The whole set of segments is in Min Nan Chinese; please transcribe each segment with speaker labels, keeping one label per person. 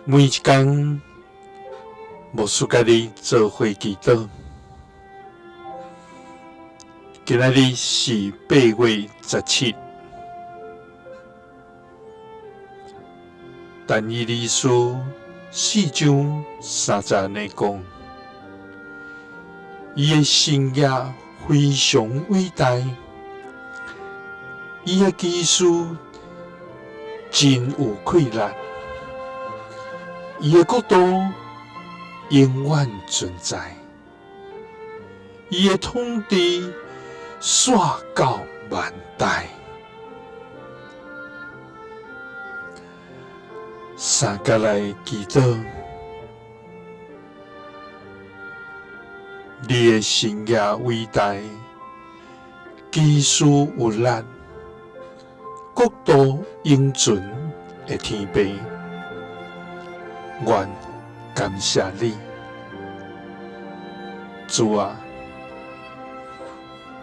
Speaker 1: 每一工，牧師佮你做伙祈禱。今仔日是8月17，但以理書4章30節講，伊的神業非常偉大，伊的奇事真有氣力。伊的國度永遠存在，伊的統治續到萬代。三佮來祈禱，你的神業偉大，奇事有力，國度永存的天父。願感謝你，主啊，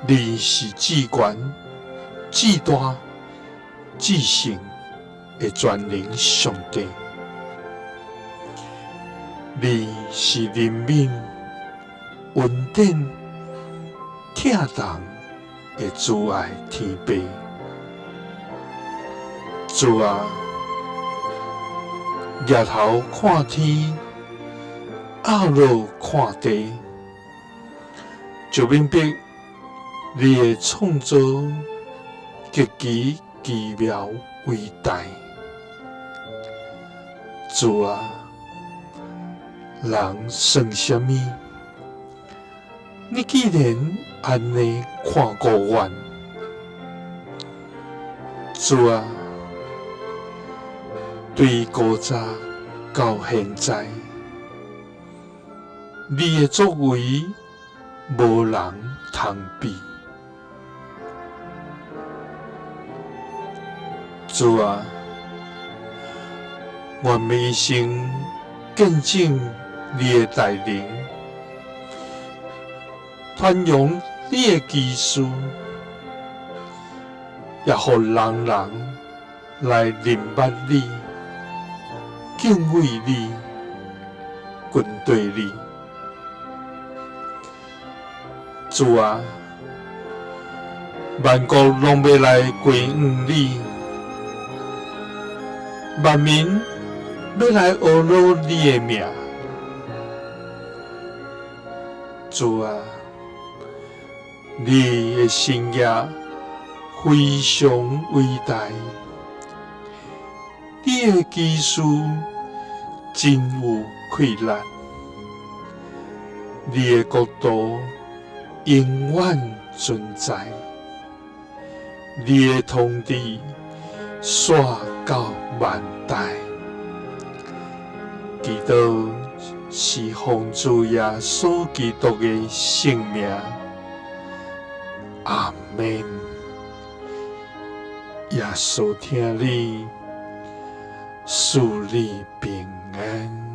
Speaker 1: 你是至懸、至大、至聖的全能上帝，你是憐憫、恩典、疼人的慈愛天父，主啊。抬頭看天，壓落看地，就明白你的創造極其奇妙偉大。主啊，人算啥物？你竟然按呢看顧阮？主啊！對古早到現在，你的作為無人通比。主啊，願一生見證你的大能，傳揚你的奇事，也予人人來認捌你，敬畏你，跟隨你。主啊，萬國攏欲來歸向你，萬民欲來阿羅你的名。主啊，你的神業非常偉大。你的奇事真有氣力，你的國度永遠存在，你的統治續到萬代。祈禱是奉主耶穌基督的聖名，阿們。耶穌疼你。賜你平安。